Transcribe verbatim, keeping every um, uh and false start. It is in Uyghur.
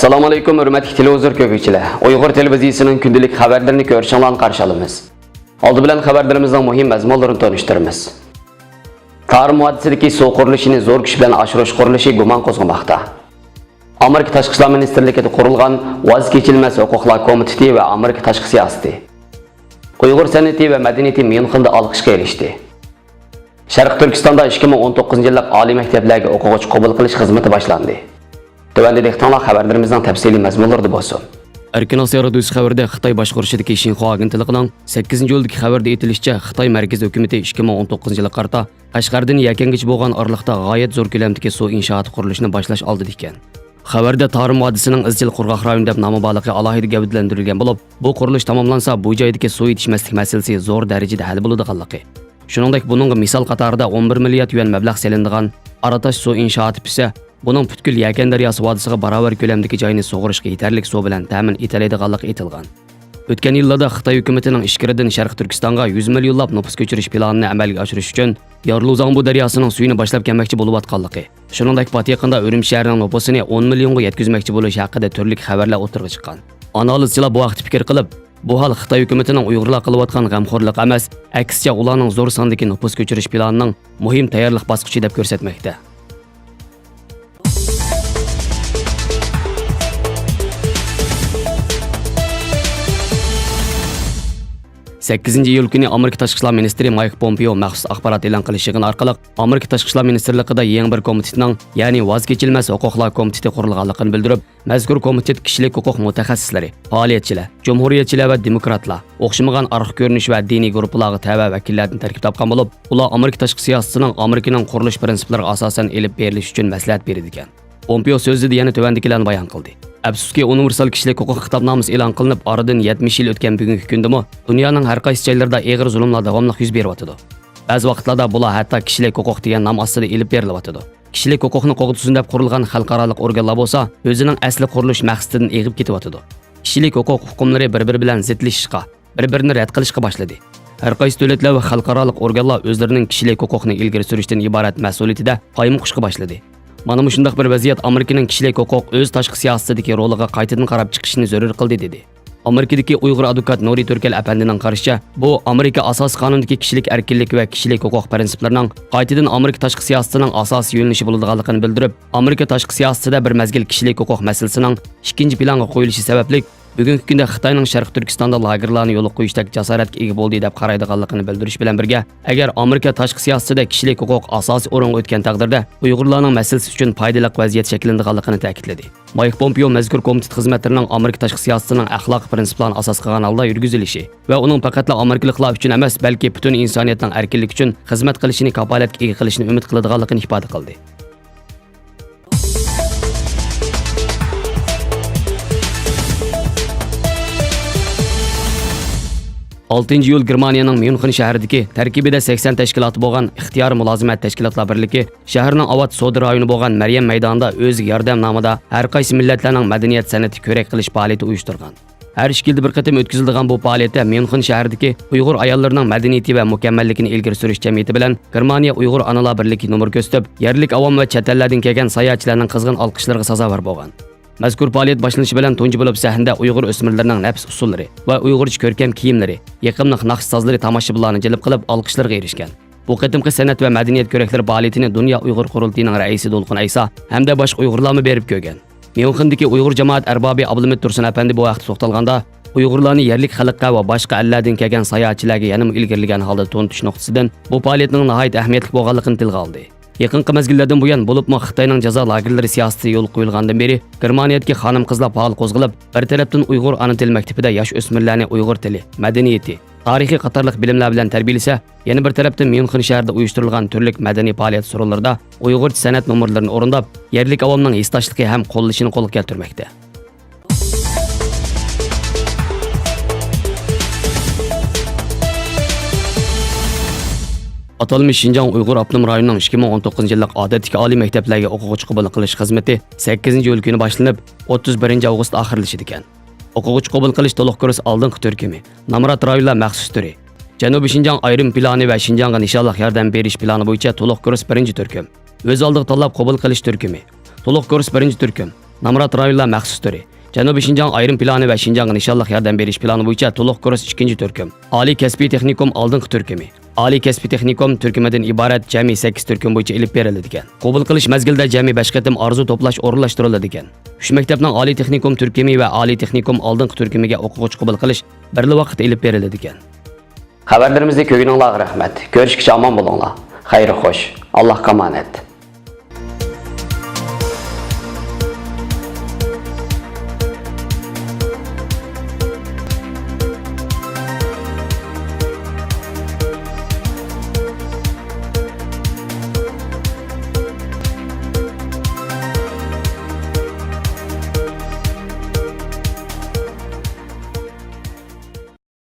ئەسسالامۇ ئەلەيكۇم، ھۆرمەتلىك تېلېۋىزور كۆرگۈچىلەر. ئۇيغۇر تېلېۋىزىيىسىنىڭ كۈندىلىك خەۋەرلىرىنى كۆرۈشۈڭلارنى قارشى ئالىمىز. ئالدى بىلەن خەۋەرلىرىمىزنىڭ مۇھىم مەزمۇنلىرىنى تونۇشتۇرىمىز. تارىم ۋادىسىدىكى سۇ قۇرۇلۇشىنى زور كۈچ بىلەن ئاشۇرۇش قۇرۇلۇشى گۇمان قوزغىماقتا. ئامېرىكا تاشقى ئىشلار مىنىستىرلىكىدا قۇرۇلغان ۋاز كېچىلمەس ھوقۇقلار كومىتېتى ۋە ئامېرىكا تاشقى سىياسىتى. ئۇيغۇر سەنئىتى ۋە مەدەنىيىتى ميۇنخېندا ئالقىشقا ئېرىشتى. شەرقىي تۈركىستاندا ئىككى مىڭ ئون توققۇزىنچى يىللىق ئالىي مەكتەپلەرگە ئوقۇغۇچى قوبۇل قىلىش خىزمىتى باشلاندى. تۆۋەندە دىققىتىڭلار خەۋەرلىرىمىزنىڭ تەپسىلىي مەزمۇنلىرىدا بولسۇن. ئەركىن ئاسىيا رادىيوسى خەۋىرىدە خىتاي باشقۇرۇشىدىكى شىنخۇا ئاگېنتلىقىنىڭ سەككىزىنچى ئىيۇلدىكى خەۋىرىدە ئېيتىلىشىچە، خىتاي مەركىزىي ھۆكۈمىتى ئىككى مىڭ ئون توققۇزىنچى يىلغا قارىتا قەشقەردىن يەكەنگىچە بولغان ئارىلىقتا غايەت زور كۆلەمدىكى سۇ ئىنشائاتى قۇرۇلۇشىنى باشلاش ئالدىدا ئىكەن. خەۋەردە تارىم ۋادىسىنىڭ ئىزچىل قۇرغاق رايونى دەپ نامى بارلىقى ئالاھىدە گەۋدىلەندۈرۈلگەن بولۇپ، بۇ قۇرۇلۇش تاماملانسا، بۇ جايدىكى سۇ يېتىشمەسلىك مەسىلىسى زور دەرىجىدە ھەل بولىدىغانلىقى، شۇنىڭدەك بۇنىڭغا مىسال قاتارىدا ئون بىر مىليارد يۈەن مەبلەغ سېلىنىدىغان ئاراتاش سۇ ئىنشائاتى پۈتسە، بۇنىڭ پۈتكۈل يەكەن دەرياسى ۋادىسىغا باراۋەر كۆلەمدىكى جاينى سۇغىرىشقا يېتەرلىك سۇ بىلەن تەمىن ئېتەلەيدىغانلىقى ئېيتىلغان. ئۆتكەن يىللاردا خىتاي ھۆكۈمىتىنىڭ ئىچكىرىدىن شەرقىي تۈركىستانغا يۈز مىليونلاپ نوپۇس كۆچۈرۈش پىلانىنى ئەمەلگە ئاشۇرۇش ئۈچۈن يارلۇزاڭبۇ دەرياسىنىڭ سۈيىنى باشلاپ كەلمەكچى بولۇۋاتقانلىقى، شۇنىڭدەك پات يېقىندا ئۈرۈمچى شەھىرىنىڭ نوپۇسىنى ئون مىليونغا يەتكۈزمەكچى بولۇش ھەققىدە تۈرلۈك خەۋەرلەر ئوتتۇرىغا چىققان. ئانالىزچىلار بۇ ھەقتە پىكىر قىلىپ، بۇ ھال خىتاي ھۆكۈمىتىنىڭ ئۇيغۇرلار قىلىۋاتقان غەمخورلۇق ئەمەس، ئەكسىچە ئۇلارنىڭ زور ساندىكى نوپۇس كۆچۈرۈش پىلانىنىڭ مۇھىم تەييارلىق باسقۇچى دەپ كۆرسەتمەكتە. سەككىزىنچى ئىيۇل كۈنى ئامېرىكا تاشقى ئىشلار مىنىستىرى مايك پومپېئو مەخسۇس ئاخبارات ئېلان قىلىش يىغىنى ئارقىلىق ئامېرىكا تاشقى ئىشلار مىنىستىرلىقىدا يېڭى بىر كومىتېتنىڭ، يەنى ۋاز كېچىلمەس ھوقۇقلار كومىتېتى قۇرۇلغانلىقىنى بىلدۈرۈپ، مەزكۇر كومىتېت كىشىلىك ھوقۇق مۇتەخەسسىسلىرى، پائالىيەتچىلەر، جۇمھۇرىيەتچىلەر ۋە دېموكراتلار، ئوخشىمىغان ئارقا كۆرۈنۈش ۋە دىنىي گۇرۇپپىلارغا تەۋە ۋەكىللەردىن تەركىب تاپقان بولۇپ، ئۇلار ئامېرىكا تاشقى سىياسىتىنىڭ ئامېرىكىنىڭ قۇرۇلۇش پىرىنسىپلىرىغا ئاساسەن ئېلىپ بېرىلىشى ئۈچۈن مەسلىھەت بېرىدىكەن. پومپېئو سۆزىدە يەنە تۆۋەندىكىلەرنى بايان قىلدى. ئەپسۇسكى، ئۇنىۋېرسال كىشىلىك ھوقۇق خىتابنامىسى ئېلان قىلىنىپ، ئارىدىن يەتمىش يىل ئۆتكەن بۈگۈنكى كۈندىمۇ دۇنيانىڭ ھەر قايسى جايلىرىدا ئېغىر زۇلۇملار داۋاملىق يۈز بېرىۋاتىدۇ. بەزى ۋاقىتلاردا بۇلار ھەتتا كىشىلىك ھوقۇق دېگەن نام ئاستىدا ئېلىپ بېرىلىۋاتىدۇ. كىشىلىك ھوقۇقنى قوغدىسۇن دەپ قۇرۇلغان خەلقئارالىق ئورگانلار بولسا ئۆزىنىڭ ئەسلى قۇرۇلۇش مەقسىتىدىن ئېغىپ كېتىۋاتىدۇ. كىشىلىك ھوقۇق ئۇقۇملىرى بىر-بىرى بىلەن زىتلىشىشقا، بىر-بىرىنى رەت قىلىشقا باشلىدى. ھەر قايسى دۆلەتلەر ۋە خەلقئارالىق ئورگانلار ئۆزلىرىنىڭ كىشىلىك ھوقۇقنى ئىلگىرى سۈرۈشتىن ئىبارەت مەسئۇلىيىتىدە پايمۇقۇشقا باشلىدى. مانا مۇشۇنداق بىر ۋەزىيەت ئامېرىكىنىڭ كىشىلىك ھوقۇق ئۆز تاشقى سىياسىتىدىكى رولىغا قايتىدىن قاراپ چىقىشىنى زۆرۈر قىلدى، دېدى. ئامېرىكىدىكى ئۇيغۇر ئادۋوكات نۇرى تۈركەل ئەپەندىنىڭ قارىشىچە، بۇ ئامېرىكا ئاساسىي قانۇنىدىكى كىشىلىك ئەركىنلىك ۋە كىشىلىك ھوقۇق پىرىنسىپلىرىنىڭ قايتىدىن ئامېرىكا تاشقى سىياسىتىنىڭ ئاساسىي يۆنىلىشى بولىدىغانلىقىنى بىلدۈرۈپ، ئامېرىكا تاشقى سىياسىتىدە بىر مەزگىل كىشىلىك ھوقۇق مەسىلىسىنىڭ ئىككىنچى پىلانغا قويۇلۇشى سەۋەبلىك، بۈگۈنكى كۈندە خىتاينىڭ شەرقىي تۈركىستاندا لاگېرلارنى يولغا قويۇشتەك جاسارەتكە ئىگە بولدى دەپ قارايدىغانلىقىنى بىلدۈرۈش بىلەن بىرگە، ئەگەر ئامېرىكا تاشقى سىياسىتىدە كىشىلىك ھوقۇق ئاساسىي ئورۇنغا ئۆتكەن تەقدىردە، ئۇيغۇرلارنىڭ مەسىلىسى ئۈچۈن پايدىلىق ۋەزىيەت شەكىللىنىدىغانلىقىنى تەكىتلىدى. مايك پومپېئو مەزكۇر كومىتېت خىزمەتلىرىنىڭ ئامېرىكا تاشقى سىياسىتىنىڭ ئەخلاقىي پىرىنسىپلارنى ئاساس قىلغان ھالدا يۈرگۈزۈلۈشى ۋە ئۇنىڭ پەقەتلا ئامېرىكىلىقلار ئۈچۈن ئەمەس، بەلكى پۈتۈن ئىنسانىيەتنىڭ ئەركىنلىكى ئۈچۈن خىزمەت قىلىشىنى كاپالەتكە ئىگە قىلىشىنى ئۈمىد قىلىدىغانلىقىنى ئىپادە قىلدى. ئالتىنچى ئىيۇل گېرمانىيەنىڭ ميۇنخېن شەھىرىدىكى تەركىبىدە سەكسەن تەشكىلاتى بولغان ئىختىيارىي مۇلازىمەت تەشكىلاتلار بىرلىكى شەھەرنىڭ ئاۋات سودا رايونى بولغان مەريەم مەيدانىدا ئۆزىگە ياردەم نامىدا ھەر قايسى مىللەتلەرنىڭ مەدەنىيەت سەنئىتى كۆرەك قىلىش پائالىيىتى ئۇيۇشتۇرغان. ھەر ئىككى يىلدا بىر قېتىم ئۆتكۈزۈلىدىغان بۇ پائالىيەتتە ميۇنخېن شەھىرىدىكى ئۇيغۇر ئاياللىرىنىڭ مەدەنىيىتى ۋە مۇكەممەللىكىنى ئىلگىرى سۈرۈش جەمئىيىتى بىلەن گېرمانىيە ئۇيغۇر ئانىلار بىرلىكى نومۇر كۆرسىتىپ، يەرلىك ئاۋام ۋە چەت ئەللەردىن كەلگەن ساياھەتچىلەرنىڭ قىزغىن ئالقىشلىرىغا سازاۋەر بولغان. مەزكۇر پائالىيەت باشلىنىشى بىلەن تۇنجى بولۇپ سەھنىدە ئۇيغۇر ئۆسمۈرلىرىنىڭ نەپىس ئۇسسۇللىرى ۋە ئۇيغۇرچە كۆركەم كىيىملىرى، يېقىملىق ناخشا سازلىرى تاماشىبىنلارنى جەلپ قىلىپ، ئالقىشلىرىغا ئېرىشكەن. بۇ قېتىمقى سەنئەت ۋە مەدەنىيەت كۆرەكلىرى پائالىيىتىنى دۇنيا ئۇيغۇر قۇرۇلتىيىنىڭ رەئىسى دولقۇن ئەيسا ھەمدە باشقا ئۇيغۇرلارمۇ بېرىپ كۆرگەن. ميۇنخېندىكى ئۇيغۇر جامائەت ئەربابى ئابلىمىت تۇرسۇن ئەپەندى بۇ ھەقتە توختالغاندا، ئۇيغۇرلارنى يەرلىك خەلققە ۋە باشقا ئەللەردىن كەلگەن ساياھەتچىلەرگە يەنىمۇ ئىلگىرىلىگەن ھالدا تونۇتۇش نۇقتىسىدىن بۇ پائالىيەتنىڭ ناھايىتى ئەھمىيەتلىك بولغانلىقىنى تىلغا ئالدى. يېقىنقى مەزگىللەردىن بۇيان، بولۇپمۇ خىتاينىڭ جازا لاگېرلىرى سىياسىتى يولغا قويۇلغاندىن بېرى، گېرمانىيەدىكى خانىم-قىزلار پائال قوزغىلىپ، بىر تەرەپتىن ئۇيغۇر ئانا تىل مەكتىپىدە ياش ئۆسمۈرلەرنى ئۇيغۇر تىلى، مەدەنىيىتى، تارىخى قاتارلىق بىلىملەر بىلەن تەربىيەلىسە، يەنە بىر تەرەپتىن ميۇنخېن شەھىرىدە ئۇيۇشتۇرۇلغان تۈرلۈك مەدەنىي پائالىيەت سورۇنلىرىدا ئۇيغۇرچە سەنئەت نومۇرلىرىنى ئورۇنداپ، يەرلىك ئاۋامنىڭ ھېسداشلىقى ھەم قوللىشىنى قولغا كەلتۈرمەكتە. ئاتالمىش شىنجاڭ ئۇيغۇر ئاپتونوم رايونىنىڭ ئىككى مىڭ ئون توققۇزىنچى يىللىق ئادەتتىكى ئالىي مەكتەپلەرگە ئوقۇغۇچى قوبۇل قىلىش خىزمىتى سەككىزىنچى ئىيۇل كۈنى باشلىنىپ، ئوتتۇز بىرىنچى ئاۋغۇست ئاخىرلىشىدىكەن. ئوقۇغۇچى قوبۇل قىلىش تولۇق كۇرس ئالدىنقى تۈركۈمى، نامرات رايونلار مەخسۇس تۈرى، جەنۇبىي شىنجاڭ ئايرىم پىلانى ۋە شىنجاڭغا نىشانلىق ياردەم بېرىش پىلانى بويىچە تولۇق كۇرس بىرىنچى تۈركۈم، ئۆز ئالدىغا تاللاپ قوبۇل قىلىش تۈركۈمى، تولۇق كۇرس بىرىنچى تۈركۈم، نامرات رايونلار مەخسۇس تۈرى، جەنۇبىي شىنجاڭ ئايرىم پىلانى ۋە شىنجاڭغا نىشانلىق ياردەم بېرىش پىلانى بويىچە تولۇق كۇرس ئىككىنچى تۈركۈم، ئالىي كەسپىي تېخنىكوم ئالدىنقى تۈركۈمى. ئالىي كەسپىي تېخنىكوم تۈركۈمىدىن ئىبارەت جەمئىي سەككىز تۈركۈم بويىچە ئېلىپ بېرىلىدىكەن. قوبۇل قىلىش مەزگىلىدە جەمئىي بەش قېتىم ئارزۇ توپلاش ئورۇنلاشتۇرۇلىدىكەن. ئۈچ مەكتەپنىڭ ئالىي تېخنىكوم تۈركۈمى ۋە ئالىي تېخنىكوم ئالدىنقى تۈركۈمىگە ئوقۇغۇچى قوبۇل قىلىش بىرلا ۋاقىتتا ئېلىپ بېرىلىدىكەن. خەۋەرلىرىمىزنى كۆرگىنىڭلارغا رەھمەت. كۆرۈشكىچە ئامان بولۇڭلار. خەير خوش. ئاللاھقا ئامانەت.